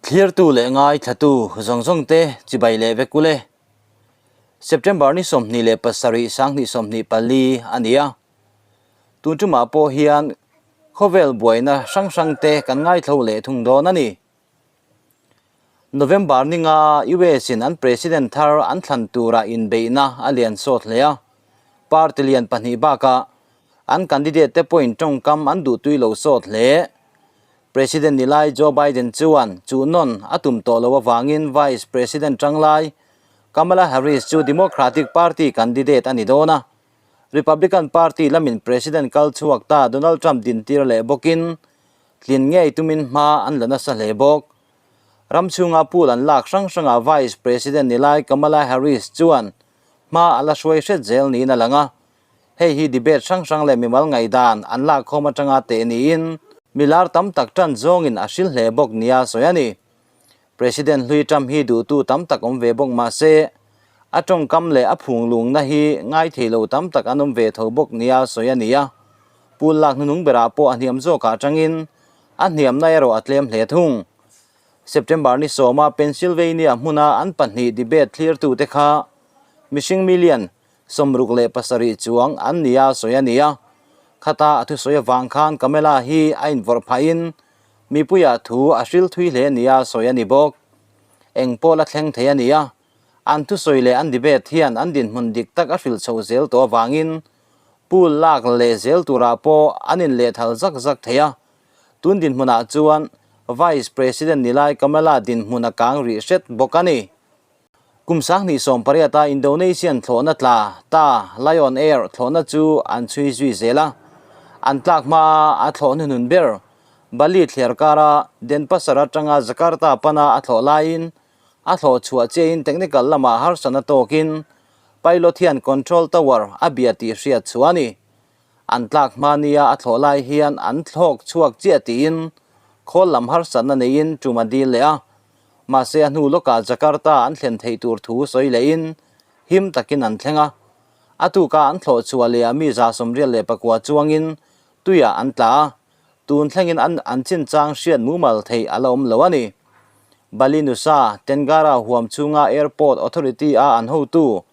Thlirtu leh ngaithlatu zawng zawng te chibai leh vek ule. September ni 27 2024 a ni a. Tun tumah pawh hian khawvel buaina hrang hrang te kan ngaithlo leh thung dawn a ni. November ni nga US in an President thar an thlan turah inbeihna a lian sawt hle a. Party lian pahnih bakah an candidate te pawhin tawngkam an duhtui lo sawt hle. President ni lai Joe Biden chuan chuh nawn a tum tawh loh avangin Vice President tanglai Kamala Harris chu Democratic Party candidate a ni dawn a. Republican Party lamin President kal chhuak ta Donald Trump dintir leh bawkin tlin ngei tumin hma an la nasa hle bawk. Ram chhunga pool an lak hrang hrangah Vice President ni lai Kamala Harris chuan hma a la hruai hret zel niin a lang a. Hei hi debate hrang hrang leh mimal ngaihdan an lakkhawm atanga teh niin milar tam tak tan zawngin a hril hle bawk nia sawi a ni. President hlui Trump hi duhtu tam tak awm ve bawk mah se, a tawngkam leh a phunglungna hi ngaithei lo tam tak an awm ve tho bawk nia sawi a ni a. Pool lak hnuhnung berah pawh a hniam zawkah atangin a hniamna erawh a tlem hle thung. September ni sawma Pennsylvania hmuna an pahnih debate thlirtute kha mihring million 67 chuang an ni a sawi a ni a. Khata a thusawi avang khan Kamala hi a invawrh phahin mipuiah thu a hril thui hle nia sawi a ni bawk. Eng pawh la thleng thei a ni a, an thusawi leh an debate hian an dinhmun dik tak a hril chho zel tawh avangin pool lak leh zel turah pawh an inlehthal zak zak thei a. Tun dinhmunah chuan Vice President ni lai Kamala dinhmun a kang rih hret bawk a ni. Kum 2018 a Indonesian thlawhna tla ta Lion Air thlawhna chu an chhui zui zel a. An tlak hmaa a thlawh hnuhnun ber Bali thliar kara Denpasar atanga Jakarta pana a thlawh laiin a thlawh chhuah chiahin technical lamah harsatna tawkin pilot hian control tower a bia tih hriat chhuah a ni. An tlak hma nia a thlawh lai hian an thlawk chhuak chiah tiin khawl lam harsatna neiin tum a dil leh a. Mahse a hnu lawkah Jakarta an thlen theih tur thu sawi lehin him takin an thleng a. A tuka an thlawh chhuah leh ah mi 84 chuangin tuiah an tla a, tun thlengin an an chinchang hriat mumal theih a la awm lo a ni. Bali Nusa Tenggara huam chhunga Airport Authority a an hotu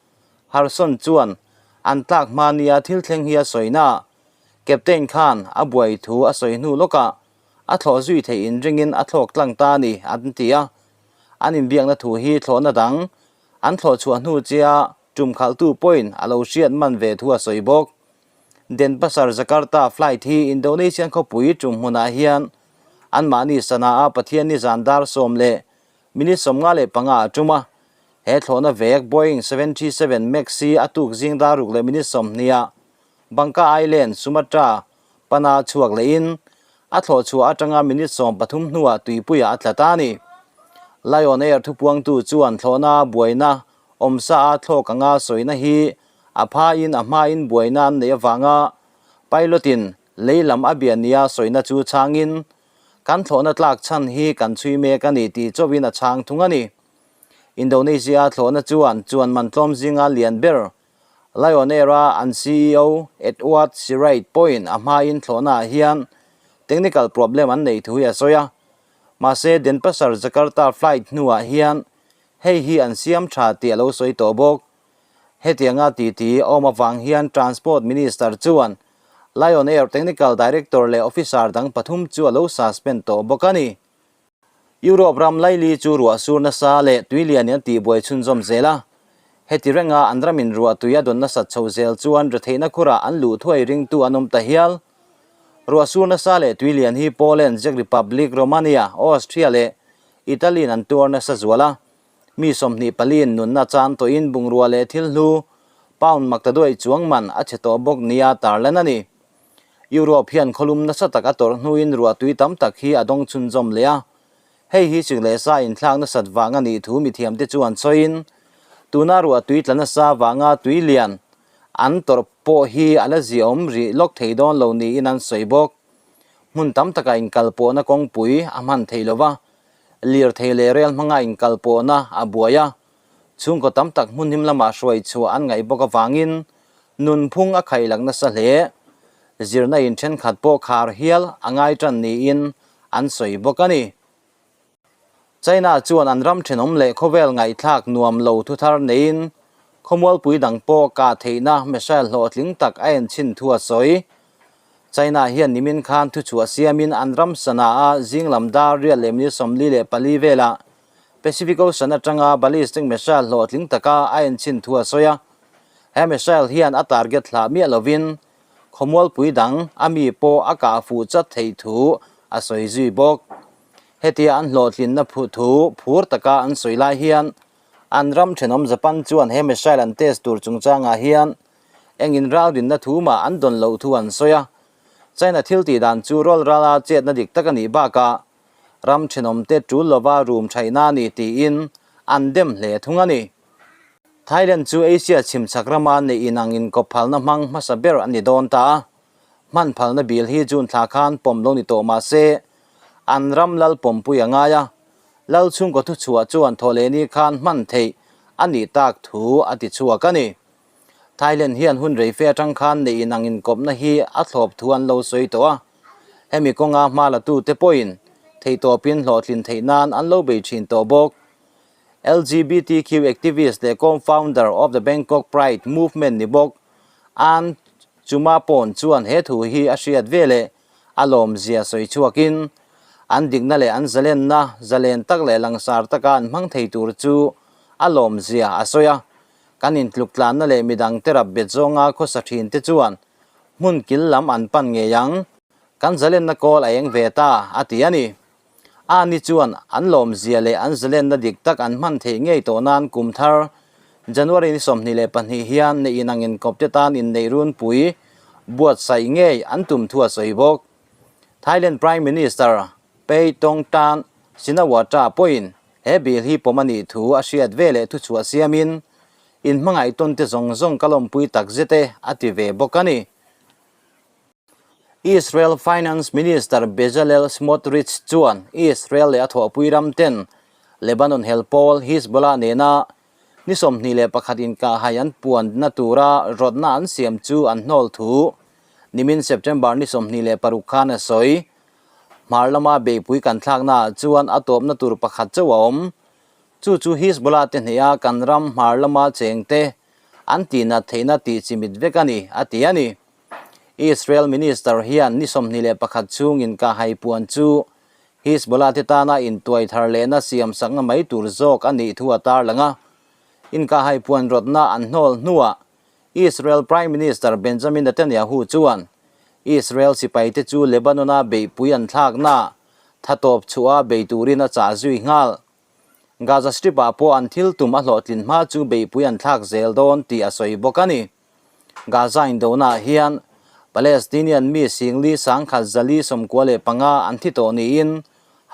Harson chuan an tlak hma nia thil thleng hi a sawi na a, Captain khan a buai thu a sawi hnu lawkah a thlawh zui theih inringin a thlawk tlang ta a ni, an ti a. An inbiakna thu hi thlawhna dang an thlawh chhuah hnu chia tum khalhtu pawhin a lo hriat man ve thu a sawi bawk. Denpasar Jakarta flight hi Indonesian khawpui tum hmunah hian anmahni Sanaa Pathianni zan dar 10:55 a tum a. He thlawhna vek Boeing 737 Max hi a tuk zing dar 6:20 ah Bangka Island, Sumatra, Pana chhuak lehin a thlawh chhuah atanga minute 13 hnuah tuipuiah a tla ta a ni. Lion Air thupuangtu chuan thlawhna buaina awmsa a thlawk anga sawina hi a phaiin a hmain buaina an neih avanga pilot-in lei lam a bia nia sawina chu chhangin kan thlawhna tlak chhan hi kan chhui mek a ni tih chauhin a chhang thung a ni. Indonesia thlawhna chuan chuan man tlawm zinga lian ber Lion Air a an ceo Edward Sirait pawhin a hmain thlawhnaah hian technical problem an neih thu hi a sawi a. Mahse, Denpasar Jakarta flight hnuah hian hei hi an siam tha tih a lo sawi tawh bawk. Hetianga titi a awm avang hian Transport Minister chuan Lion Air technical director leh officer dang pathum chu a lo suspend tawh bawk a ni. Europe ram laili chu ruah sur nasa leh tui lian in a tihbuai chhunzawm zel a. Heti renga an ramin ruah tui a dawn nasat chho zel chuan retheihna khurah an luh thuai ringtu an awm ta hial. Ruah sur nasa leh tui lian hi Poland, Czech Republic, Romania, Austria leh Italy in an tuar nasa zual a. Mi 24 in nunna chan tawhin bungrua leh thil hlu pound maktaduaih chuang man a chhe tawh bawk nia tarlan a ni. Europe hian khawlum nasa tak a tawrh hnuin ruahtui tam tak hi a dawng chhunzawm leh a. Hei hi sik leh sa inthlak nasat vang a nih thu mithiamte chuan sawiin, tuna ruahtui tla nasa vanga tui lian an tawrh pawh hi a la ziaawm rih lawk thei dawn lo niin an sawi bawk. Hmun tam takah inkalpawhna kawngpui a hman thei lo va, lirthei leh rel hmanga inkalpawhna a buai a, chhungkaw tam tak hmun him lamah hruai chhuah an ngaih bawk avangin nunphung a khailak nasa hle. Zirna in thenkhat pawh khar hial a ngai tan niin an sawi bawk a ni. China chuan an ram thenawm leh khawvel ngaihthlak nuam lo thuthar neiin khawmualpui dang pawh kah theihna missile hlawhtling tak a enchhin thu a sawi. China hian nimin khan thuchhuah siamin an ram sana-a zinglam dar riat leh minute 44 velah Pacific Ocean atanga ballistic missile hlawhtling taka a enchhin thu a sawi a. He missile hian a target hlah miah lovin khawmualpui dang a mi pawh a kah fuh chat theih thu a sawi zui bawk. Hetia an hlawhtlinna thu phur taka an sawi lai hian an ram thenawm Japan chuan he missile an test tur chungchangah hian engin ralrinna thu mah an dawn loh thu an sawi a. China thil tih dan chu rawl rala chetna dik tak a nih bakah ram thenawmte tul lova rum thaihna a ni tiin an dem hle thung a ni. Thailand chu Asia chhimchhak rama neih inang inkawp phalna hmang hmasa ber a ni dawn ta a. Hman phalna bil hi June thla khan pawm lo ni tawh mah se, an ram lal pawmpui a ngai a. Lal chhungkaw thuchhuah chuan thawhlehni khan hman theih a nih tak thu a ti chhuak a ni. Thailand hian hun rei fe atang khan neih inang inkawpna hi a thlawp thu an lo sawi tawh a. Hemi kawnga hma latute pawhin theihtawpin hlawhtlin theih nan an lo bei thin tawh bawk. LGBTQ activist leh co-founder of the Bangkok Pride Movement ni bawk Ann Chumapawn chuan he thu hi a hriat veleh a lawmzia sawi chhuakin an dikna leh an zalenna zalen tak leh langsar taka an hmang thei tur chu a lawmzia a sawi a. Kan intluk tlanna leh midangte rap bet zawnga khawsa thin te chuan hmun kil lam an pan ngei ang. Kan zalenna kawl a eng ve ta, a ti a ni. Ani chuan an lawmzia leh an zalenna dik tak an hman theih ngei tawh nan kum thar January ni 22 hian neih inang inkawpte tan inneih runpui buatsaih ngei an tum thu a sawi bawk. Thailand Prime Minister Paetongtarn Shinawatra pawhin he bill hi pawm a nih thu a hriat veleh thuchhuah siamin inhmangaihtawnte zawng zawng ka lawmpui takzet e a ti ve bawk a ni. Israel Finance Minister Bezalel Smotrich chuan Israel leh a thawhpui ram ten Lebanon hel pawl Hizbollah nena ni 21 inkahhai an puanna tura rawtna an siam chu an hnawl thu nimin September ni 26 khan a sawi. Hmar lama beihpui kan thlaknaah chuan a tawpna tur pakhat chauh a awm. Chu chu Hizbollah te hneha kan ram hmar lama chengte an tihnat theihna tih chimit vek a ni, a ti a ni. Israel Minister hian ni 21 chhung inkahhai puan chu Hizbollah te tana intuai thar lehna siamsakna mai tur zawk a nih thu a tarlang a. Inkahhai puan rawtna an hnawl hnuah Israel Prime Minister Benjamin Netanyahu chuan Israel sipaite chu Lebanon-a beihpui an thlakna thatawp chhuah bei turin a chah zui nghal. Gaza Strip-ah pawh an thil tum a hlawhtlin hma chu beihpui an thlak zel dawn tih a sawi bawk a ni. Gaza indona hian Palestinian mi singli 1495 an thi tawh niin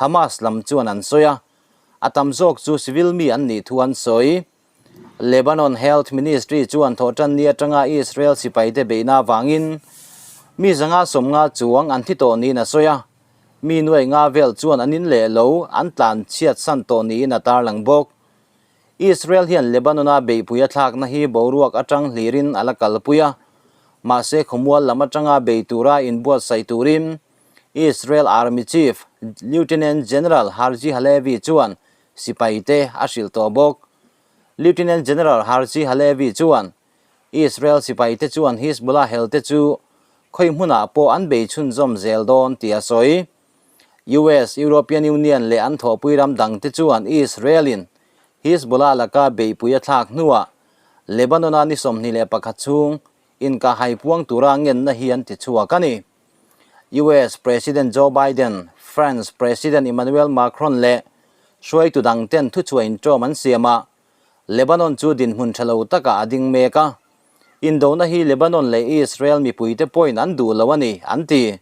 Hamas lam chuan an sawi a, a tam zawk chu civil mi an nih thu an sawi. Lebanon Health Ministry chuan thawhtanni atanga Israel sipaite beihna avangin mi 150 chuang an thi tawh niin a sawi a, mi nuai nga vel chuan an in leh lo an tlan chhiat san tawh niin a tarlang bawk. Israel hian Lebanon-a beihpui a thlakna hi boruak atang hlirin a la kalpui a, mahse khawmual lam atanga bei tura inbuatsaih turin Israel Army Chief Lieutenant General Herzi Halevi chuan sipaite a hrilh tawh bawk. Lieutenant General Herzi Halevi chuan Israel sipaite chuan Hizbollah helte chu khawi hmunah pawh an bei chhunzawm zel dawn tih a sawi. US, European Union leh an thawhpui ram dangte chuan Israel-in Hizbollah laka beihpui a thlak hnuah Lebanon-a ni 21 chhung inkahhai puang tura ngenna hi an ti chhuak a ni. US President Joe Biden, France President Emmanuel Macron leh hruaitu dangten thuchhuah inṭawm an siam a, Lebanon chu dinhmun ṭha lo takah a ding mek a. Indona hi Lebanon leh Israel mipuite pawhin an duh lo a ni, an ti.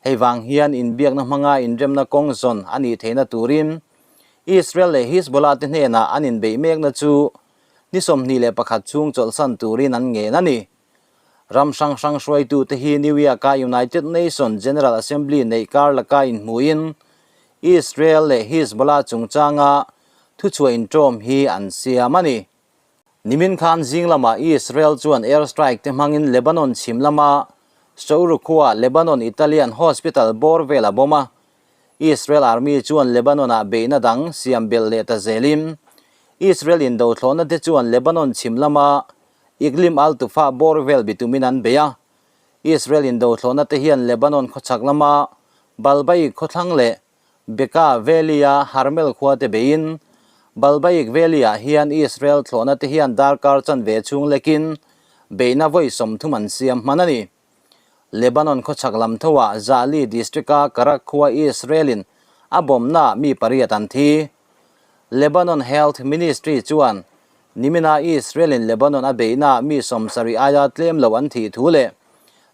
Hei vang hian inbiakna hmanga inremna kawng zawn a nih theihna turin Israel leh Hizbollah te hnenah an inbeih mekna chu ni 21 chhung chawlhsan turin an ngen a ni. Ram hrang hrang hruaitute hi New York-a United Nations General Assembly neih kar laka inhmuhin Israel leh Hizbollah chungchanga thuchhuah inṭawm hi an siam a ni. Nimin khan zing lamah Israel chuan air strike te hmangin Lebanon chhim lama Souru khua Lebanon Italian Hospital bawr vel a bawm a. Israel Army chuan Lebanon-ah beihna dang siam belh leh ta zelin, Israel indothlawhna te chuan Lebanon chhim lama Iklim al-Tufah bawr vel bitumin an bei a. Israel indothlawhna te hian Lebanon khawchhak lama Balbaik khawthlang leh Bekaa Valley-a Harmel khua te beiin, Balbaik Valley-ah hian Israel thlawhna te hian darkar chanve chhung lekin beihna vawi 30 an siam hman a ni. Lebanon khawchhak lam thoah Zahli district-a Karak khua Israel-in a bawmnaah mi pariat an thi. Lebanon Health Ministry chuan nimina Israel-in Lebanon a beihnaah mi 70 aia tlem lo an thih thu leh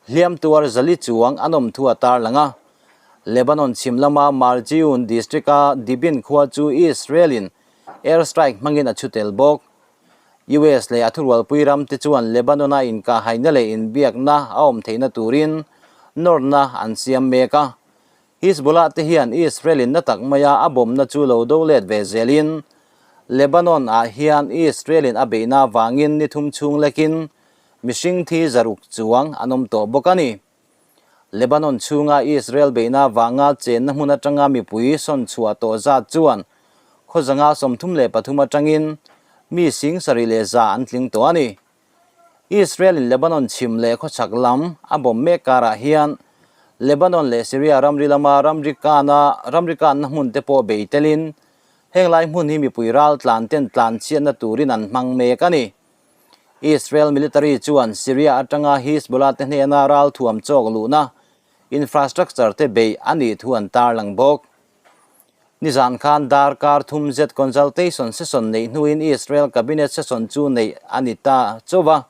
hliam tuar zali chuang an awm thu a tarlang a. Lebanon chhim lama Marjiun district-a Dibin khua chu Israel-in airstrike hmangin a chhu tel bawk. US leh a thurualpui ram te chuan Lebanon-a inkahhaina leh inbiakna a awm theihna turin nawrna an siam mek a. Hizbollah te hian Israel-in na tak maia a bawmna chu lo do let ve zelin Lebanon-ah hian Israel-in a beihna avangin ni thum chhung lekin mihring thi 600 chuang an awm tawh bawk a ni. Lebanon chhunga Israel beihna avanga chenna hmun atanga mipui sawn chhuah tawh zat chuan khaw 133 atangin mi 7100 an tling tawh a ni. Israel-in Lebanon chhim leh khawchhak lam a bawm mek karah hian Lebanon leh Syria ramri lama ramri kana ramri kanna hmun te pawh bei telin heng lai hmun hi mipui ral tlan ten tlan chhiatna turin an hmang mek a ni. Israel military chuan Syria atanga Hizbollah te hnena ral thuam chawk luhna infrastructure te beih a nih thu an tarlang bawk. Nizan khan darkar thum zet consultation session neih hnuin Israel cabinet session chu neih a ni ta chauh a.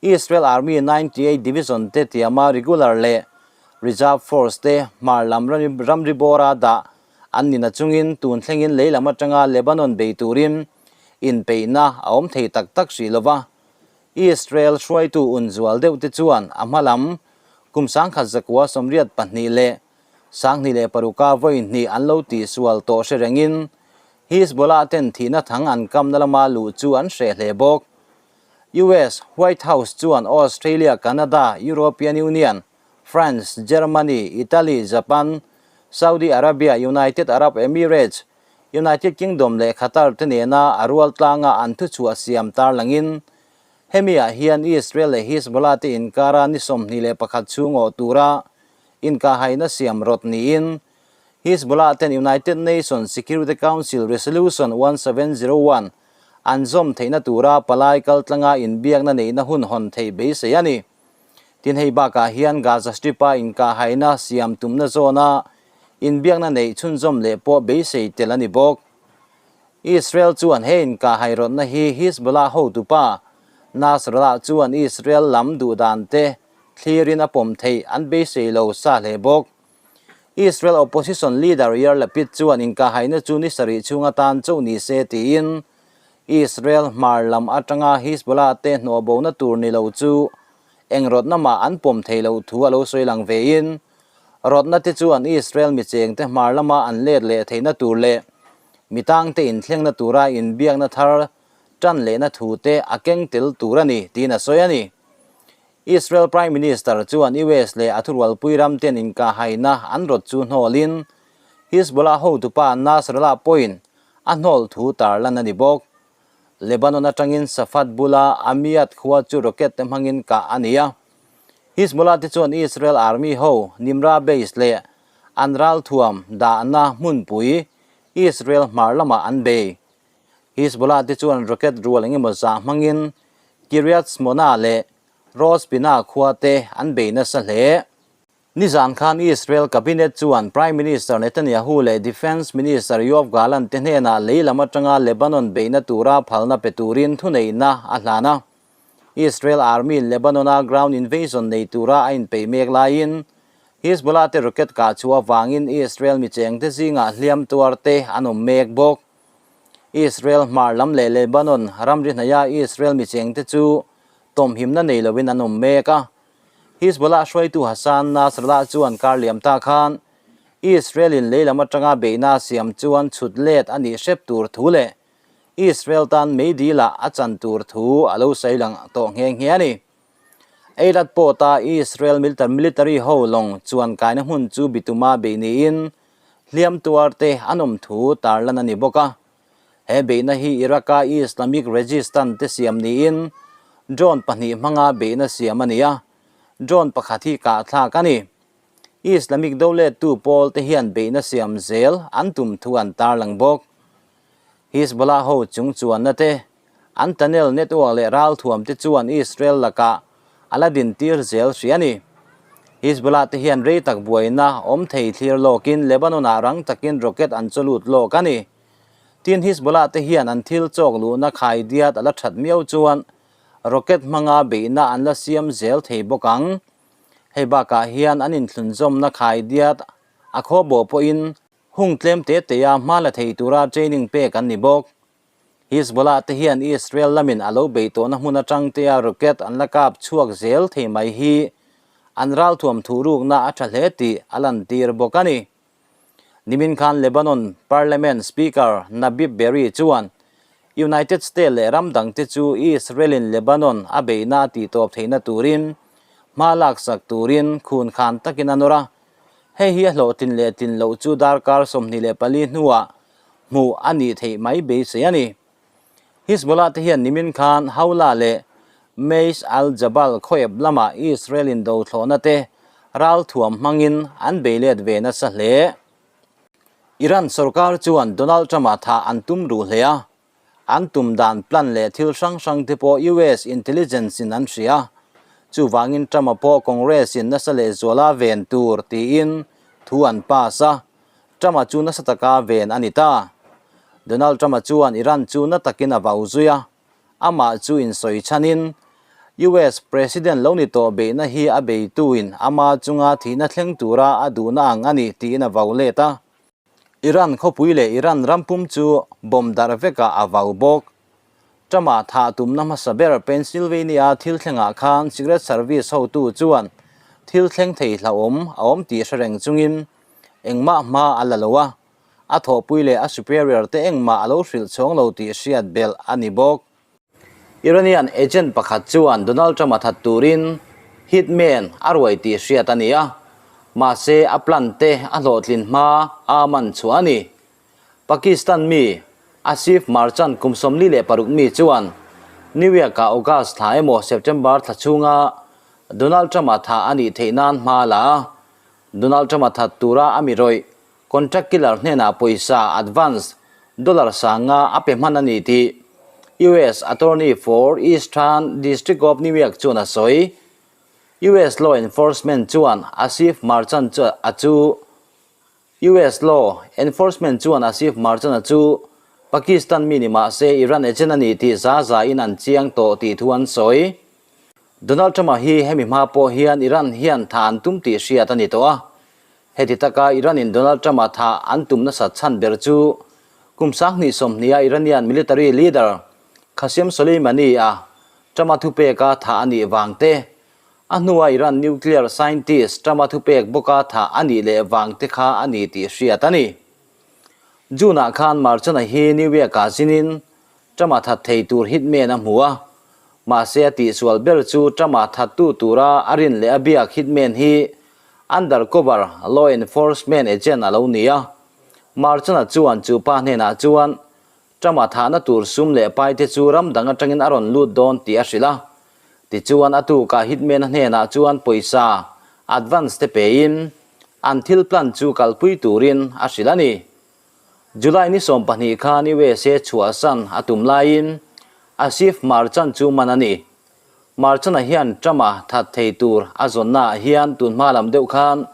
Israel Army 98 Division te tiama regular leh reserve force te hmar lam ramri bawra dah an ni na chungin tun thlengin lei lam atanga Lebanon bei turin inpeihna a awm thei tak tak hrih lova. Israel hruaitu unzual deuh te chuan a hma lam kum 1982 leh 2006-a vawi hnih an lo tihsual tawh hre rengin Hizbollah ten thihna thang an kamna lama luh chu an hreh hle bawk. US White House chuan Australia, Canada, European Union, France, Germany, Italy, Japan, Saudi Arabia, United Arab Emirates, United Kingdom leh Qatar te nena a rual tlanga an thuchhuah siam tarlangin hemi ah hian Israel leh Hizbollah te inkara ni 21 chhung awh tura inkahhaina siam rawt niin Hizbollah ten United Nations Security Council Resolution 1701 an zawm theihna tura palai kaltlanga inbiakna neihna hun hawn theih beisei a ni. Tin hei bakah hian Gaza Strip-a inkahhaina siam tumna zawna inbiakna neih chhunzawm leh pawh beisei tel a ni bawk. Israel chuan he inkahhai rawtna hi Hizbollah hotupa Nasrallah chuan Israel lam duhdan te thlirin a pawm theih an beisei lo sa hle bawk. Israel opposition leader Yair Lapid chuan inkahhaina chu ni sarih chhung atan chauh ni se tiin Israel hmar lam atanga Hizbollah te hnawhbona tur ni lo chu eng rawtna mah an pawm thei loh thu a lo sawi lang vein rawtna te chuan Israel michengte hmar lama an let leh theihna tur leh mitangte inthlengna tura inbiakna thar tan lehna thu te a keng tel tur a ni tiin a sawi a ni. Israel Prime Minister chuan US leh a thurualpui ram ten inkahhaina an rawt chu hnawlin Hizbollah hotupa Nasrallah pawhin a hnawl thu tarlan a ni bawk. Lebanon atangin Safad bula Amiad khua chu rocket te hmangin kah a ni a. Hizbollah te chuan Israel Army ho Nimra base leh an ralthuam dahna hmunpui Israel hmar lamah an bei. Hizbollah te chuan rocket rual engemaw zah hmangin Kiryat Shmona leh Rosh Pina khua te an bei nasa hle. Nizan khan Israel Cabinet chuan Prime Minister Netanyahu leh Defence Minister Yoav Gallant te hnenah lei lam atanga Lebanon beihna tura phalna pe turin thuneihna a hlan a. Israel Army in Lebanon-a ground invasion nei tura a inpeih mek laiin Hizbollah te rocket kah chhuah avangin Israel michengte zingah hliam tuar te an awm mek bawk. Israel hmar lam leh Lebanon ramri hnaia Israel michengte chu tawmhimna nei loin an awm mek a. Hizbollah hruaitu Hassan Nasrallah chuan kar liam ta khan Israel-in lei lam atanga beihna siam chuan chhut let a nih hrep tur thu leh Israel tan meidil-ah a chan tur thu a lo sawi lang tawh nghe nghe a ni. Eilat pawta Israel military ho lawng chuan kaina hmun chu bituma beih niin. Hliam tuarte an awm thu tarlan a ni bawk a. He beihna hi Iraq-a Islamic Resistance te siam niin drone pahnih hmanga beihna siam a ni a, drone pakhat hi kahthlak a ni. Islamic dolettu pawl te hian beihna siam zel an tum thu an tarlang bawk. Hizbollah ho chung chuanna te, an tunnel network leh ralthuam te chuan Israel lakah a la dintir zel hria a ni. Hizbollah te hian rei tak buaina awm thei thlir lawkin Lebanon-ah rang takin rocket an chaw lut lawk a ni. Tin, Hizbollah te hian an thil chawk luhna khai diat a la that miau chuan rocket hmanga beihna an la siam zel thei bawk ang. Hei bakah hian an inthlunzawmna khai diat a khaw bawh pawhin hung tlem te tea hma la thei tura training pek an ni bawk. Hizbollah te hian Israel lamin a lo bei tawhna hmun atang tea rocket an la kap chhuak zel thei mai hi an ralthuam thuhrukna a tha hle tih a lantir bawk a ni. Nimin khan Lebanon Parliament Speaker Nabib Berri chuan United States leh ram dangte chu Israel-in Lebanon a beihna a tihtawp theihna turin hma laksak turin khun khan takin a nawr a. Hei hi a hlawhtlin leh tlin loh chu darkar 24 hnuah hmuh a nih theih mai beisei a ni. Hizbollah te hian nimin khan Hawla leh Mays al-Jabal khawep lamah Israel in do thlawhna te ralthuam hmangin an bei let ve nasa hle. Iran sorkar chuan Donald Trump-a thah an tum ruh hle a, an tum dan plan leh thil hrang hrang te pawh US intelligence in an hria. Chuvangin Trump-a pawh Congress in nasa lehzuala ven tur tiin thu an pass a, Trump-a chu nasa taka ven a ni ta. Donald Trump-a chuan Iran chu na takin a vau zui a, amah chu insawi chhanin US President lo ni tawh beihna hi a beituin ama chunga thihna thleng tura a duhna ang a ni tiin a vau let a. Iran khawpui leh Iran rampum chu bomb darh vekah a vau bawk. Trump-a thah tumna hmasa ber Pennsylvania thil thlengah khan Secret Service hotu chuan thil thleng thei hlauhawm a awm tih hre reng chungin Engmah hma a la lo a, a thawhpui leh a superior te engmah a lo hrilh chhawng lo tih hriat belh a ni bawk. Iranian agent pakhat chuan Donald Trump-a that turin hitman a ruai tih hriat a ni a, mahse a plan te a hlawhtlin hma a man chhuah a ni. Pakistan mi Asif Merchant kum 46 mi chuan New York-ah August thla emaw September thla chhunga Donald Trump-a thah a nih theih nan hma a la a, Donald Trump-a that tura a mi rawih, contract killer hnenah pawisa advance dollar sanga a pe hman a ni tih US Attorney for Eastern District of New York chuan a sawi. US law enforcement chuan Asif Merchant a chu US law enforcement chuan Asif Merchant-a chu Pakistan mi ni mah se Iran agent a ni tih za za in an chiang tawh tih thu an sawi. Donald Trump-a hi hemi hma pawh hian Iran hian thah an tum tih hriat a ni tawh a. Heti taka Iran-in Donald Trump-a thah an tum nasat chhan ber chu kum 2020-a Iranian military leader Qasem Soleimani-a Trump-a thupeka thah a nih vang te, a hnua Iran nuclear scientist Trump-a thupek bawka thah a nih leh vang te kha a ni tih hriat a ni. June-ah khan Marchana hi New York-ah zinin Trump-a that thei tur hitman a hmu a, mahse a tihsual ber chu Trump-a thattu tura a rin leh a biak hitman hi undercover law enforcement agent a lo ni a. Marchana chuan chu pa hnenah chuan Trump-a thahna tur sum leh pai te chu ram dang atangin a rawn lut dawn tih a hrilh a. Tichuan a tukah hitman-a hnenah chuan pawisa advance te pein an thil plan chu kalpui turin a hrilh a ni. July ni 20 khan USA chhuahsan a tum laiin Asif Merchant chu man a ni. Merchant-a hian Trump-a that thei tur a zawnnaah hian tun hma lam deuh khan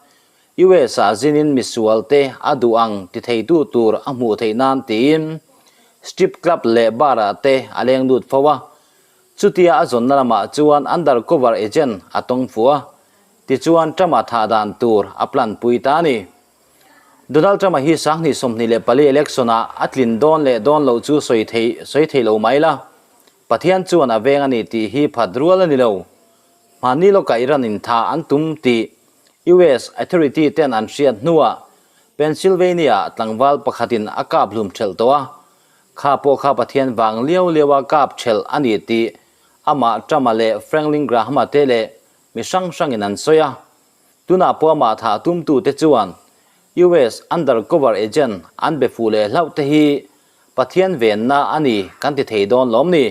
US-ah zinin misual te a duh ang ti theitu tur a hmuh theih nan tiin strip club leh bar-ah te a leng lut fo a. Chutia a zawnna lamah chuan undercover agent a tawng fuh a, tichuan Trump-a thah dan tur a plan pui ta a ni. Donald Trump-a hi 2024 election-ah a tlin dawn leh dawn loh chu sawi thei sawi thei lo mai la. Pathian chuan a veng a ni tih hi phat rual a ni lo. Hmanni lawkah Iran in tha an tum tih US authority ten an hriat hnuah Pennsylvania-ah tlangval pakhatin a kap hlum thelh tawh a. Kha pawh kha Pathian vang liau liaua kap thelh a ni tih amah Trump-a leh Franklin Graham-a te leh mi hrang hrangin an sawi a. Tunah pawh amah thah tumtute chuan US undercover agent an be fuh leh hlauh te hi Pathian venna a ni kan ti thei dawn lawm ni?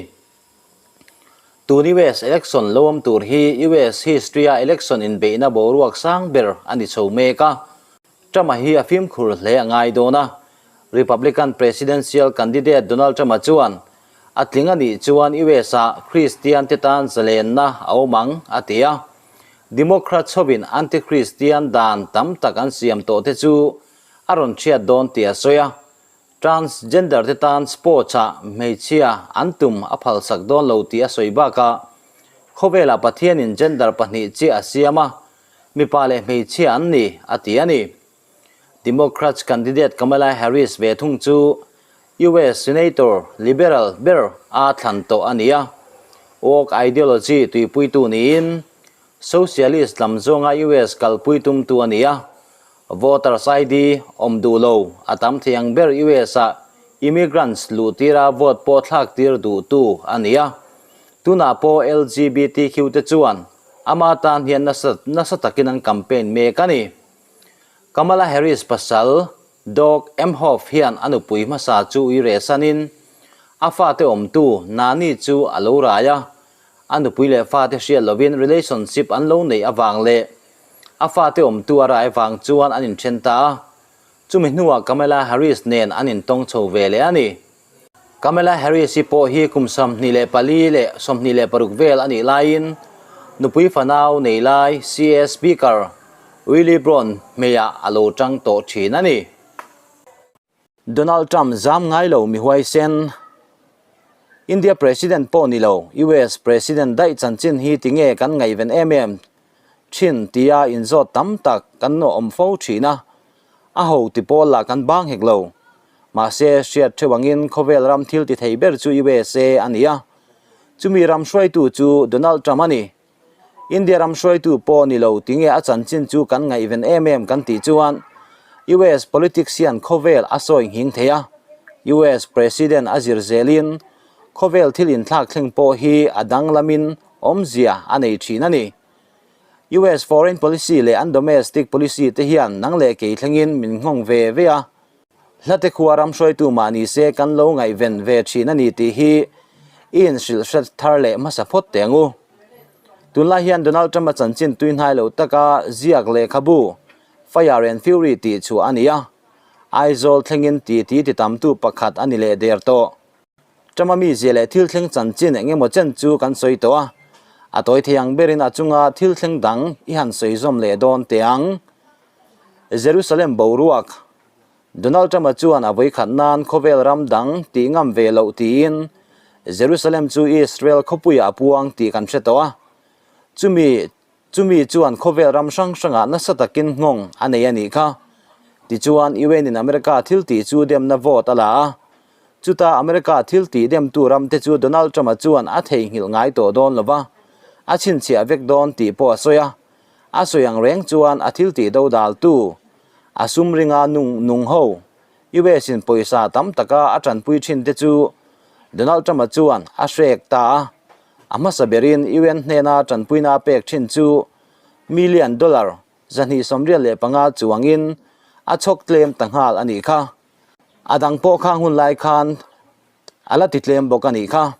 Tun US election lo awm tur hi US history a election inbeihna boruak sang ber a ni chho mek a. Trump-a hi a fimkhur hle a ngai dawn a. Republican presidential candidate Donald Trump-a chuan a tling a nih chuan US-ah Kristian te tan zalenna a awm ang a ti a. Democrats hovin anti-Kristian dan tam tak an siam tawh te chu a rawn chhiat dawn tih a sawi a. Transgender te tan sports-ah hmeichhia an tum a phalsak dawn lo tih a sawi bakah khawvelah Pathianin gender pahnih chiah a siam a, mipa leh hmeichhia an ni, a ti a ni. Democrats candidate Kamala Harris ve thung chu US Senator liberal ber a thlan tawh a ni a, woke ideology tuipuitu niin socialist lam zawnga US kalpui tumtu a ni a, voters ID awm duh lo a tam thei ang ber US-ah immigrants luh tira vote pawh thlak tir duhtu a ni a, tunah pawh LGBTQ te chuan Ama tan hian nasa nasa takin an campaign mek a ni. Kamala Harris pasal Doug Emhoff hian a nupui hmasa chu ui reh sanin a fate awmtu Nani chu a lo rai a, a nupui leh fate hriat lovin relationship an lo neih avang leh a fate awmtu a rai vang chuan an inthen ta a, chumi hnuah Kamala Harris nen an intawng chho ve leh a ni. Kamala Harris-i pawh hi kum 24 leh 26 vel a nih laiin nupui fanau nei lai CA Speaker Willie Brown hmeiah a lo tang tawh thin a ni. Donald Trump zam ngai lo mi huaisen. India President pawh ni lo, US President daih chanchin hi tinge kan ngaihven em em thin tia inzawt tam tak kan awm fo thin a, a ho ti pawl lah kan bang hek lo. Mahse, hriat theuh angin khawvel ram thil ti thei ber chu USA a ni a, chumi ram hruaitu chu Donald Trump a ni. India ram hruaitu pawh ni lo tinge a chanchin chu kan ngaihven em em kan tih chuan US politics hian khawvel a sawi nghing thei a, US President a zir zelin khawvel thil inthlak thleng pawh hi a danglamin awmzia a nei thin a ni. US foreign policy leh an domestic policy te hian nang leh kei thlengin min nghawng ve ve a, Hlate khua ram hruaitu mah ni se kan lo ngaihven ve thin a ni tih hi i inhrilh hre thar leh hmasa phawt teh ang u. Tunlai hian Donald Trump-a chanchin tui hnai lo taka ziak lehkhabu Fire and Fury tih chhuah a ni a, Aizawl thlengin titi ti tamtu pakhat a ni leh der tawh. Trump-a mizia leh thil thleng chanchin eng emaw chen chu kan sawi tawh a, a tawi thei ang berin a chunga thil thleng dang i han sawi zawm leh dawn teh ang. Jerusalem boruak Donald Trump-a chuan a vawikhat nan khawvel ram dang tih ngam ve loh tiin Jerusalem chu Israel khawpuiah a puang tih kan hre tawh a, chumi chumi chuan khawvel ram hrang hrangah nasa takin nghawng a nei a nih kha. Tichuan, UN-in America thil tih chu demna vote a la a, chuta America thil tih demtu ramte chu Donald Trump-a chuan a theihnghilh ngai tawh dawn lo va, a chhinchhiah vek dawn tih pawh a sawi a. A sawi ang reng chuan a thil tih dodaltu, a sum ringa nung nung ho, US in pawisa tam taka a tanpui thin te chu Donald Trump-a chuan a hrek ta a. A hmasa berin UN hnena tanpuina a pek thin chu million dollar 285 chuangin a chhawk tlem ta nghal a nih kha. A dang pawh khang hun lai khan a la ti tlem bawk a nih kha.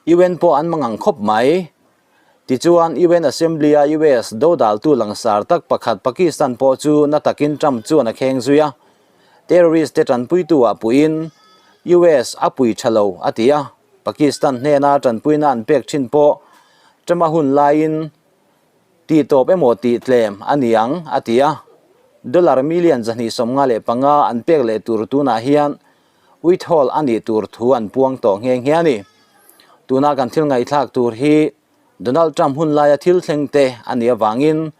UN pawh an mangang khawp mai. Tichuan, UN Assembly-a US dodaltu langsar tak pakhat Pakistan pawh chu na takin Trump chuan a kheng zui a, terrorist te tanpuitu ah puiin US a pui tha lo a ti a, Pakistan hnena tanpuina an pek thin pawh Trump-a hun laiin tih tawp emaw tih tlem a ni ang a ti a, dollar million 255 an pek leh tur tunah hian withhold a nih tur thu an puang tawh nghe nghe a ni. Tuna kan thil ngaihthlak tur hi Donald Trump hun laia thil thleng te a nih avangin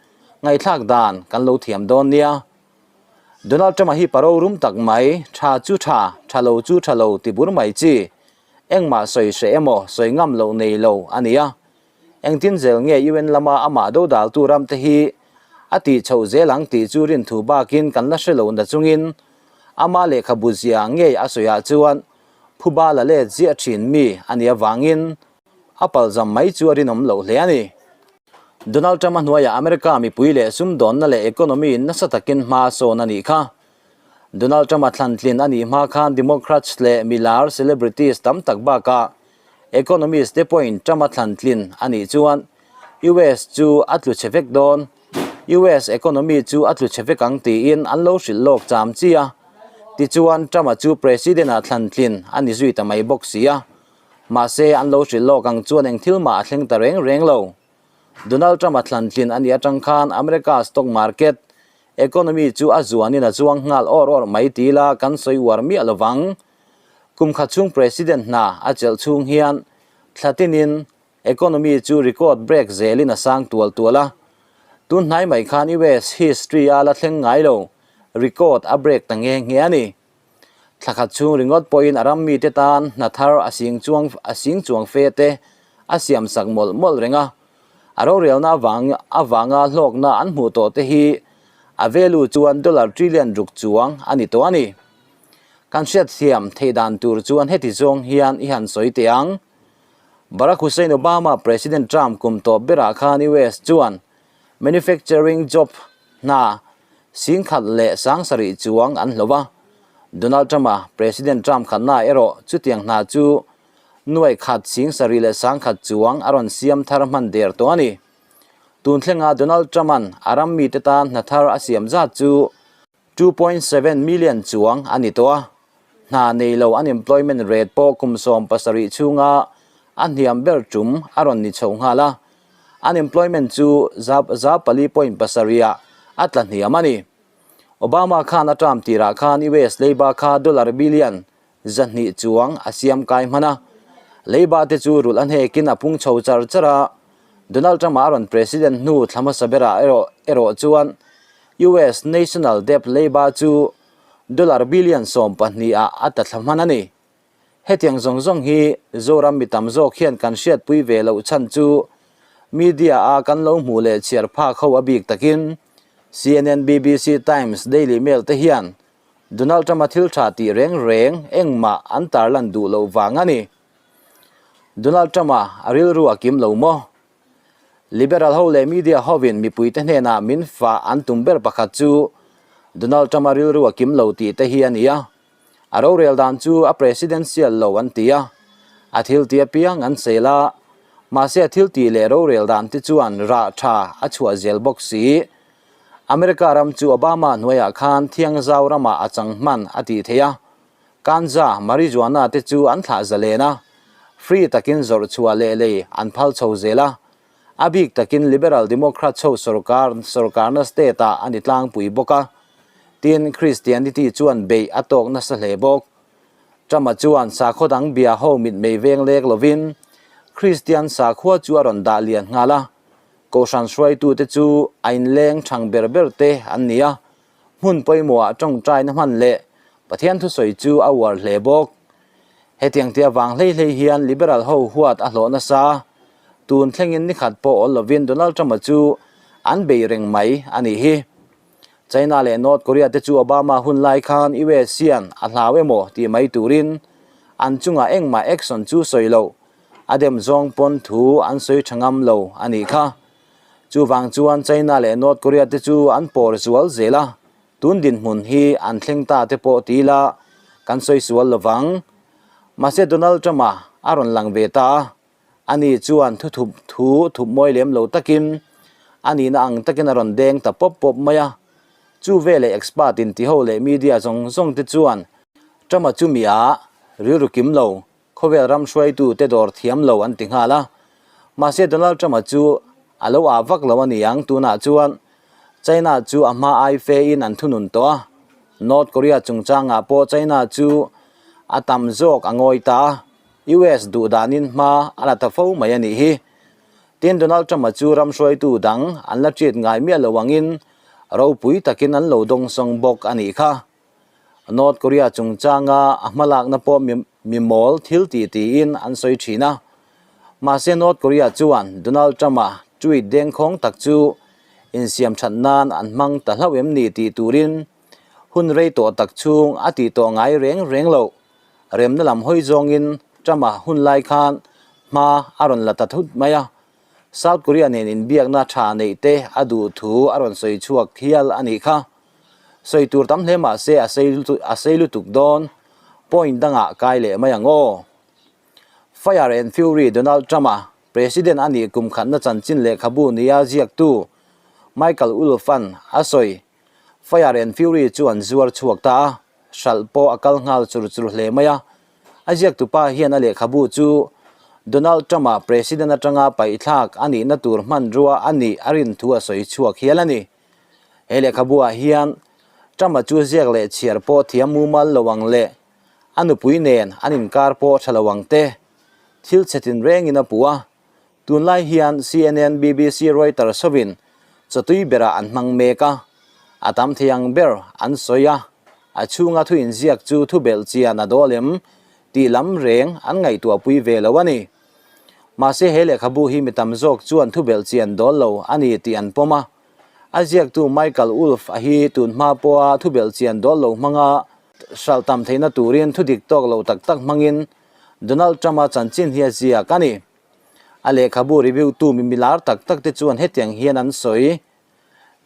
ngaihthlak dan kan lo thiam dawn nia. Donald Trump-a hi paro rum tak mai, tha chu tha, tha lo chu tha lo ti bur mai chi, engmah sawi hreh emaw sawi ngam loh nei lo a ni a. Engtin zel nge UN lama amah dodaltu ramte hi a tih chhoh zel ang tih chu rinthu bakin kan la hre lo na chungin ama lehkhabu zia ngei a sawiah chuan phuba la let ziah thin mi a nih avangin a palzam mai chu a rinawm loh hle a ni. Donald Trump-a hnuaiah America mipui leh sumdawnna leh economy nasa takin hma a sawn a nih kha. Donald Trump-a thlantlin a nih hma khan Democrats leh milar celebrities tam tak bakah economist te pawhin Trump-a thlantlin a nih chuan US chu a tlu chhe vek dawn, US economy chu a tlu chhe vek ang tiin an lo hrilh lawk cham chi a. Tichuan Trump-a chu President-ah thlantlin a ni zui ta mai bawk si a. Mahse, an lo hrilh lawk ang chuan eng thil mah a thleng ta reng reng lo. Donald Trump-a thlantlin a nih atang khan America stock market, economy chu a zuanin a chuang nghal awr awr mai ti ila kan sawi uar miah lo vang. Kum khat chhung President hna a chelh chhung hian thla tinin economy chu record break zelin a sang tual tual a. Tun hnai mai khan US history a la thleng ngai lo, record a break ta nghe nghe a ni. Thla khat chhung ringawt pawhin a ram mite tan hna thar a sing chuang a sing chuang fe te a siam sak mawlh mawlh reng a. A rorelna avang avanga hlawkna an hmuh tawh te hi a value chuan dollar trillion ruk chuang a ni tawh a ni. Kan hriatthiam theih dan tur chuan heti zawng hian i han sawi teh ang. Barack Hussein Obama President Trump kum tawp berah khan US chuan manufacturing job Hna, singkhat leh sangsarih chuang an hlo a, Donald Trump-a President Trump khatna erawh chutiang hna chu nuai khat singsarih leh sangkhat chuang a rawn siam thar hman der tawh a ni. Tun thlenga Donald Trump-a'n a ram mite tan hna thar a siam zat chu 2.7 million chuang a ni tawh a, hna nei lo unemployment rate pawh kum 70 chhunga a hniam ber tum a rawn ni chho nghal a, unemployment chu 4.7 ah a tla hniam a ni. Obama khan a term tirah khan US leiba kha dollar billion 200 chuang a siam kai hman a, leiba te chu rulh a hnekin a pung chho char char a, Donald Trump a rawn president hnu thla hmasa berah erawh chuan US national debt leiba chu dollar billion 12 ah a tla thla hman a ni. Hetiang zawng zawng hi Zoram mi tam zawk hian kan hriatpui ve loh chhan chu media a kan lo hmuh leh chhiar phak ho a bik takin CNN, BBC, Times, Daily Mail te hian Donald Trump-a thil tha tih reng reng engmah an tarlan duh loh vang a ni. Donald Trump-a a rilru a kim lo maw? Liberal ho leh media hovin mipuite hnenah min fah an tum ber pakhat chu Donald Trump-a rilru a kim lo tih te hi a ni a. A rorel dan chu a presidential lo an ti a, a thil ti apiang an sel a, mahse a thil tih leh rorel dan te chuan rah tha a chhuah zel bawk si. America ram chu Obama hnuaiah khan thiangzau ramah a chang hman a tih theih a, ganja, marijuana te chu an thlah zalen a, free takin zawrh chhuah leh lei an phal chho zel a, a bik takin Liberal Democrats ho sorkar sorkarna state ah a ni tlangpui bawk a, tin Christianity chuan beih a tawk nasa hle bawk. Trump-a chuan sakhaw dang bia ho mitmei veng lek lovin Christian sakhua chu a rawn dah lian nghal a, Kohhran hruaitute chu a inleng thang ber ber te an ni a, hmun pawimawhah tawngtaina hman leh Pathian thusawi chu a uar hle bawk. Hetiang tia vang hlei hlei hian Liberal ho huat a hlawh nasa. Tun thlengin nikhat pawh awl lovin Donald Trump-a chu an bei reng mai a nih hi. China leh North Korea te chu Obama hun lai khan US hian a hlau emaw tih mai turin an chungah engmah action chu sawi loh a dem zawng pawn thu an sawi tha ngam lo a nih kha. Chuvang chuan China leh North Korea te chu an pawr zual zel a, tun dinhmun hi an thleng ta te pawh ti ila kan sawi sual lo vang. Mahse Donald Trump-a a rawn lang ve ta a, ani chuan thu thup thu thup mawi lem lo takin a nihna ang takin a rawn deng ta pawp pawp mai a. Chu veleh expert in tiho leh media zawng zawng te chuan Trump-a chu mi a rilru kim lo Khawvel ram hruaitu te dawr thiam lo an ti nghal a, mahse Donald Trump-a chu a lo ah vak lo a ni ang tunah chuan China chu a hma ai fe in an thunun tawh a, North Korea chungchangah pawh China chu a tam zawk a ngawi ta a, US duh danin hma a la ta fo mai a nih hi. Tin Donald Trump-a chu ram hruaitu dang an la treat ngai miah lo angin ropui takin an lo dawngsawng bawk a nih kha. North Korea chungchanga a hmalakna pawh mi mawl thil tih tiin an sawi thin a. Mahse North Korea chuan Donald Trump-a tweet dengkhawng tak chu insiam that nan an hmang ta hlauh em ni tih turin hun rei tawh tak chhung a tih tawh ngai reng reng loh. Remna lam hawi zawngin Trump-a hun lai khan hma a rawn la ta thut mai a. South Korea nen inbiakna tha neih te a duh thu a rawn sawi chhuak hial a nih kha. Sawi tur tam hle mah se a sei lutuk dawn. Point dangah kai leh mai ang aw. Fire and Fury Donald Trump-a President a nih kum khatna chanchin lehkhabu nia ziaktu Michael Wolff-a'n a sawi. Fire and Fury chu an zuar chhuak ta a, hralh pawh a kal nghal chur chur hle mai a. A ziaktupa hian a lehkhabu chu Donald Trump-a President atanga paihthlak a nihna tur hmanrua a nih a rin thu a sawi chhuak hial a ni. He lehkhabuah hian Trump-a chu ziak leh chhiar pawh thiam mumal lo ang leh a nupui nen an inkar pawh tha lo ang te, thil chhe tinrengin a puh a. Tunlai hian CNN, BBC, Reuters hovin chawtui berah an hmang mek a, a tam thei ang ber an sawi a, a chhunga thu inziak chu thu belh chian a dawl em tih lam reng an ngaihtuahpui ve lo a ni. Mahse he lehkhabu hi mi tam zawk chuan thu belh chian dawl lo a ni tih an pawm a, a ziaktu Michael Wolff a hi tun hma pawha thu belh chian dawl lo hmanga hralh tam theihna turin thu dik tawk lo tak tak hmangin Donald Trump-a chanchin hi a ziak a ni. A lehkhabu review tu mi milar tak tak te chuan hetiang hian an sawi,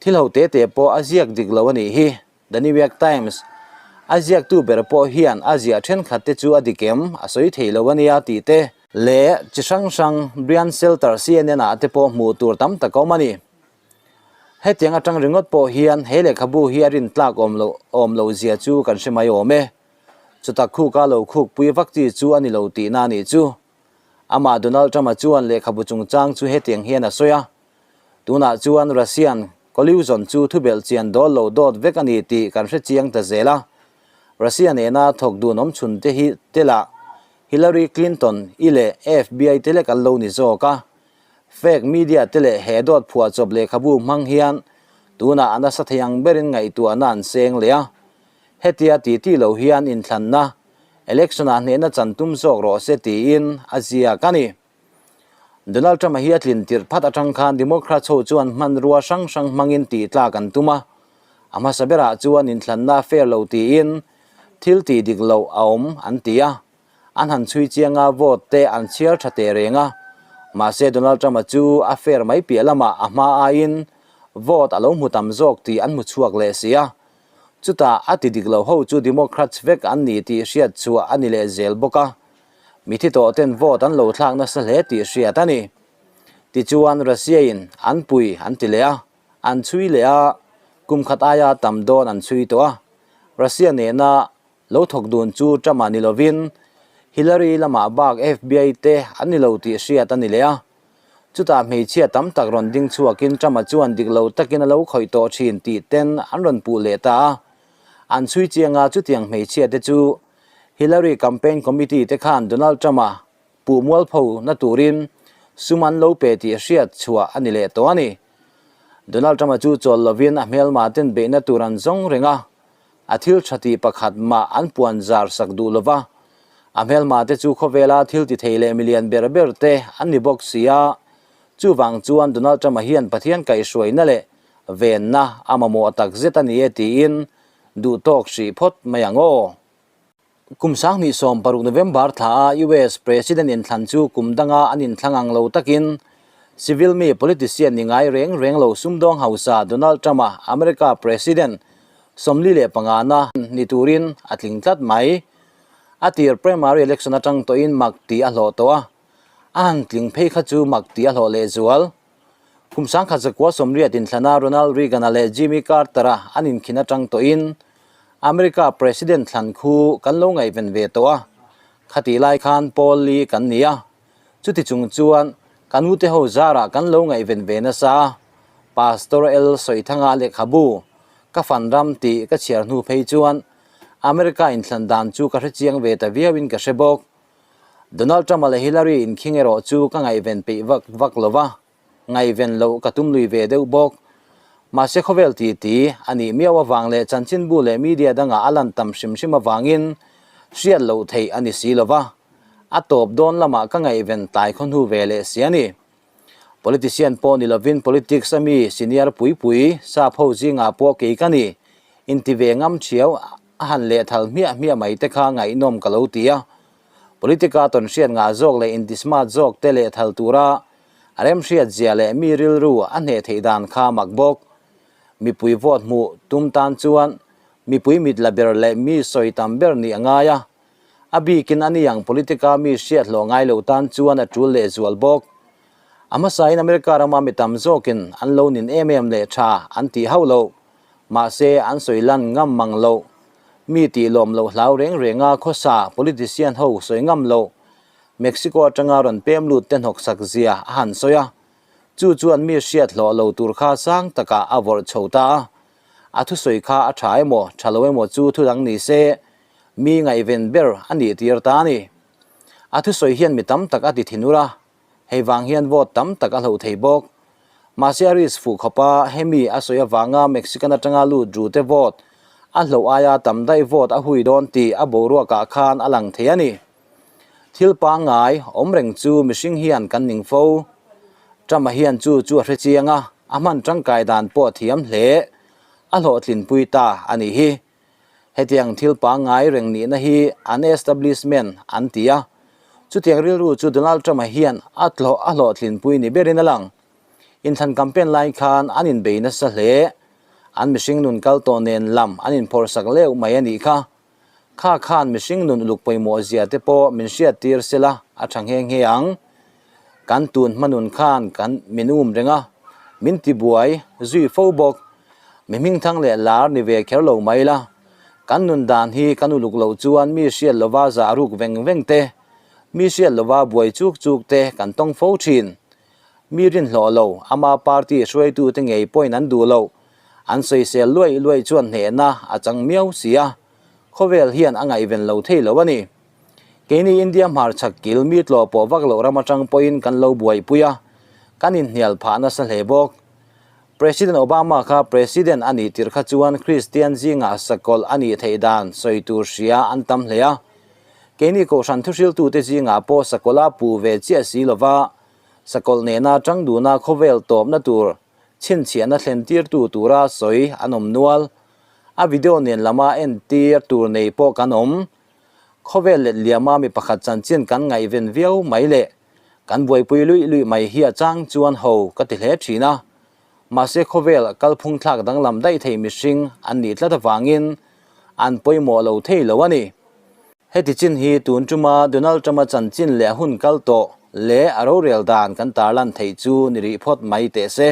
Thil ho te te pawh a ziak dik lo a nih hi, The New York Times. A ziaktu ber pawh hian a ziah thenkhat te chu a dik em, a sawi thei lo a nia tih te. Leh chi hrang hrang Brian Stelter CNN ah te pawh hmuh tur tam tak a awm a ni. Hetiang atang ringawt pawh hian he lehkhabu hi a rintlak awm loh awm loh zia chu kan hre mai awm e. Chutak khuka lo khuk pui vak chi chu a ni lo tihna a nih chu. Amah Donald Trump-a chuan lehkhabu chungchang chu hetiang hian a sawi a, Tunah chuan Russian collusion chu thubelh chian dawl lo dawt vek a ni tih kan hre chiang ta zel a. Russia nena thawk dun awm chhun te hi te lah Hillary Clinton i leh FBI te lek an lo ni zawk a. Fake media te leh he dawt phuahchawp lehkhabu hmang hian tunah a nasa thei ang berin ngaihtuahna an seng leh a. Hetia ti ti lo hian inthlanna, election ah hnehna chan tum zawk rawh se tiin a ziak a ni. Donald Trump-a hi a tlin tirh phat atang khan Democrats ho chuan hmanrua hrang hrang hmangin tih tlak an tum a. A hmasa berah chuan inthlanna fair lo tiin thil tih dik loh a awm an ti a. An han chhui chiang a, vote te an chhiar tha teh reng a. Mahse Donald Trump-a chu a fair mai piah lamah a hma aiin vote a lo hmu tam zawk tih an hmu chhuak leh si a. Chutah a ti dik lo ho chu Democrats vek an ni tih hriat chhuah a ni leh zel bawk a. Mithi tawh ten vote an lo thlak nasa hle tih hriat a ni. Tichuan Russia-in an pui an ti leh a, an chhui leh a, kum khat aia tam dawn an chhui tawh a. Russia nena lo thawk dun chu Trump-a ni lovin Hillary lamah bak FBI te an ni lo tih hriat a ni leh a. Chutah hmeichhia tam tak rawn ding chhuakin Trump-a chuan dik lo takin a lo khawih tawh thin tih ten an rawn puh leh ta a. An chhui chiang a, chutiang hmeichhia te chu Hillary campaign committee te khan Donald Trump-a puh mualpho na turin sum an lo pe tih hriat chhuah a ni leh tawh a ni. Donald Trump-a chu chawl lovin a hmelma ten beihna tur an zawng reng a, a thil tha tih pakhat mah an puan zar sak duh lova, a hmelma te chu khawvela thil ti thei leh milian ber ber te an ni bawk si a, chuvang chuan Donald Trump-a hian Pathian kaihhruaina leh venna a mamawh tak zet a ni e tiin duhtawk hrih phawt mai ang aw. Kum 2016 November thla a US President inthlan chu kum danga an inthlang ang lo takin civil mi politician ni ngai reng reng lo sumdawng hausa Donald Trump-a America President 45 na ni turin a tling tlat mai. A tir primary election atang tawhin mak tih a hlawh tawh a, a han tling phei kha chu mak tih a hlawh lehzual. Kum 1980 inthlana Ronald Reagan-a leh Jimmy Carter-a an inkhin atang tawhin America President thlan khu kan lo ngaihven ve tawh a, khatih lai khan Paul Lee kan ni a, chuti chung chuan kan ute ho zarah kan lo ngaihven ve nasa a, Pastor El Sawithanga lehkhabu ka fan ram tih ka chhiar hnu phei chuan America inthlan dan chu ka hrechiang ve ta viauin ka hre bawk. Donald Trump-a leh Hillary inkhing erawh chu ka ngaihven peih vak vak lo va, ngaihven loh ka tum lui ve deuh bawk. Mahse khawvel titi a nih miau avang leh chanchinbu leh media dangah a lan tam hrim hrim avangin hriat loh theih a ni si lo va, a tawp dawn lamah ka ngaihven tlai khaw hnu ve leh si a ni. Politician pawh ni lovin politics a mi senior pui pui sap ho zingah pawh kei ka ni inti ve ngam thiau a han lehthal hmiah hmiah mai te kha ngaihnawm ka lo ti a. Politica tawn hriat ngah zawk leh inti smart zawk te lehthal tura A remhriat zia leh mi rilru a hneh theih dan kha mak bawk. Mipui vote hmuh tum tan chuan mipui mit la ber leh mi sawi tam ber nih a ngai a. A bikin a ni ang politica mi hriat hlawh ngai lo tan chuan a tul leh zual bawk. A hmasain America rama mi tam zawkin an lo nin em em leh tha an tih hauh lo. Mahse an sawi lan ngam mang lo. Mi tih lawm loh hlau reng renga khawsa politician ho sawi ngam lo. Mexico atanga rawn pem lut te hnawksak zia a han sawi a. Chu chuan mi hriat hlawh lo tur kha sang takah a vawrh chho ta a. A thusawi kha a tha emaw tha lo emaw chu thudang ni se mi ngaihven ber a nih tir ta a ni. A thusawi hian mi tam tak a ti thinur a, hei vang hian vote tam tak a hloh thei bawk. Mahse a risk fuh khawp a, hemi a sawi avanga Mexican atanga lut ru te vote a hloh aia tam daih vote a hui dawn tih a boruakah khan a lang thei a ni. Thil pangngai awm reng chu mihring hian kan ning fo. Trump-a hian chu chu a hre chiang a, a hman tangkai dan pawh a thiam hle. A hlawhtlinpui ta a nih hi. Hetiang thil pangngai reng nihna hi an establishment an ti a, chutiang rilru chu Donald Trump-a hian a tlawh a hlawhtlinpui ni berin a lang. Inthlan campaign lai khan an inbei nasa hle. An mihring nun kal tawh nen lam an inphawrhsak leuh mai a nih kha. Kha khan mihring nun uluk pawimawh zia te pawh min hriat tir sela a tha nghe nghe ang. Kan tun hma nun khan kan min um reng a, min ti buai zui fo bawk. Mi hmingthang leh lar ni ve kher lo mai la. Kan nun dan hi kan uluk loh chuan mi hriat lova zah ruk veng veng te, mi hriat lova buai chuk chuk te kan tawng fo thin. Mi rinhlawh lo, ama party hruaitute ngei pawhin an duh loh. An sawisel luaih luaih chuan hnehna a chang miau si a, khawvel hian a ngaihven lo thei lo a ni. Keini India hmarchhak kil mi tlawh pawh vak loh ram atang pawhin kan lo buaipui a, kan inhnial phah nasa hle bawk. President Obama kha President a nih tirh kha chuan Kristian zingah sakawlh a nih theih dan sawi tur hria an tam hle a. Keini Kohhran thuhriltute zingah pawh sakawlh a puh ve chiah si lova, sakawlh nena tangduna khawvel tawpna tur chhinchhiahna thlen tirtu tura sawi an awm nual. A video nen lama entir tur nei pawh kan awm. Khawvel let liama mi pakhat chanchin kan ngaihven viau mai leh kan buaipui luih luih mai hi a chang chuan ho ka ti hle thin a. Mahse khawvel kalphung thlak danglam daih thei mihring an nih tlat avangin an pawimawh lo thei lo a ni. Heti chin hi tun tuma Donald Trump-a chanchin leh a hun kal tawh leh a rorel dan kan tarlan theih chu ni rih phawt mai teh se.